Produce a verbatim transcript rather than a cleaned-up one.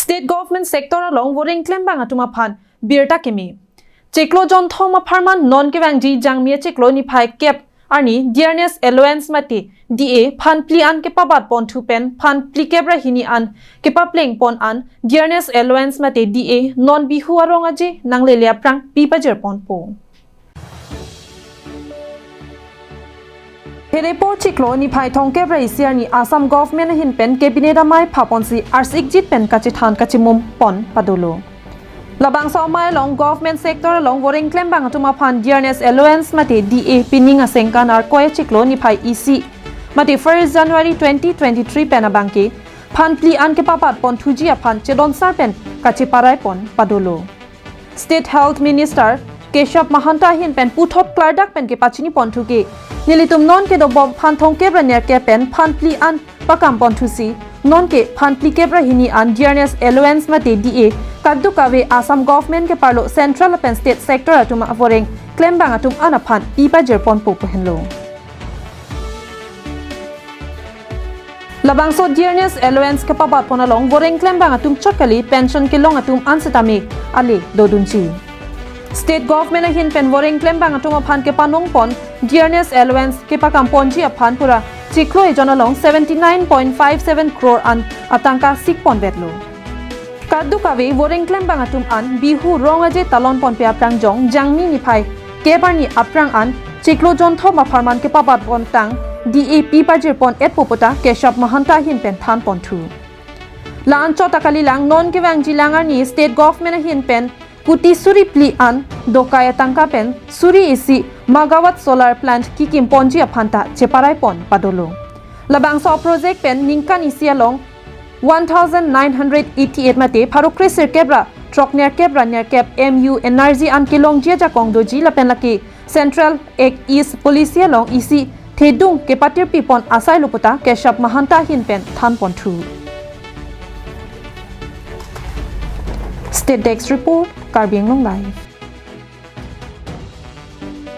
State government sector along voreng klembang atum aphan birta keme. Chiklo jonthom apharman non kevangji Jangmi achiklo niphai kep arni dearness allowance mate D A phan phli an kepabat ponthu pen phan phli kep ra hini an kepapleng pon an dearness allowance mate D A non Bihu arong aje nanglele aphrang pi pajir ponpo. Pherepor chiklo niphai thomkep ra isi arni Assam government ahin pen cabinet amei phaponsi arsikjit pen kachethan kachimum pon padolo. Labangso amei along government sector along voreng klembang atum aphan dearness allowance mate D A pining asengkan Arkoi achiklo niphai isi mate first January twenty twenty-three pen abangke phan phli an kepabat ponthuji aphan chedonsar pen kacheparai pon padolo. State Health Minister Keshab Mahanta ahin pen puthot klardak pen kepachini ponthu ke, nelitum non kedobom phan thomkep ra nerkep pen phan phli an pakam ponthusi, non ke phan phli kep ra hini an dearness allowance mate D A kadokave Assam government ke arlo central pen state sector atum avoreng klembang atum an aphan pi pajir ponpo pu henlo. Labangso dearness allowance kepabat pon along voreng klembang atum chot kali, pension kelong atum an setame ale dodunji. State government ahin pen voreng klembang atum aphan kepanong pon dearness allowance kepakam ponji aphan pura chiklo ejon along seventy nine point five seven crore an atangka sik pon vetlo. Kadokave voreng klembang atum an Bihu rong aje talon ponpe aphrang jong Jangmi niphai kep arni aphrang an chiklo jonthom apharman kepabat pontang D A pi pajir pon etpo puta Keshab Mahanta ahin pen than ponthu. La-an chot akalilang non kevangji lang arni state government ahin pen kuti suri phli an dokai atangka pen suri isi megawatt solar plant kikim ponji aphan ta cheparai pon padolo. Labangso project pen ningkan isi along one thousand nine hundred eighty-eight mate pharo kre sirkep ra throk nerkep ra nerkep M U energy an kelongji ajakong doji lapen lake Central Act East Policy along isi thedung kepatirpi pon asai lo puta Keshab Mahanta ahin pen than ponthu. State Desk Report, Karbi Anglong Live.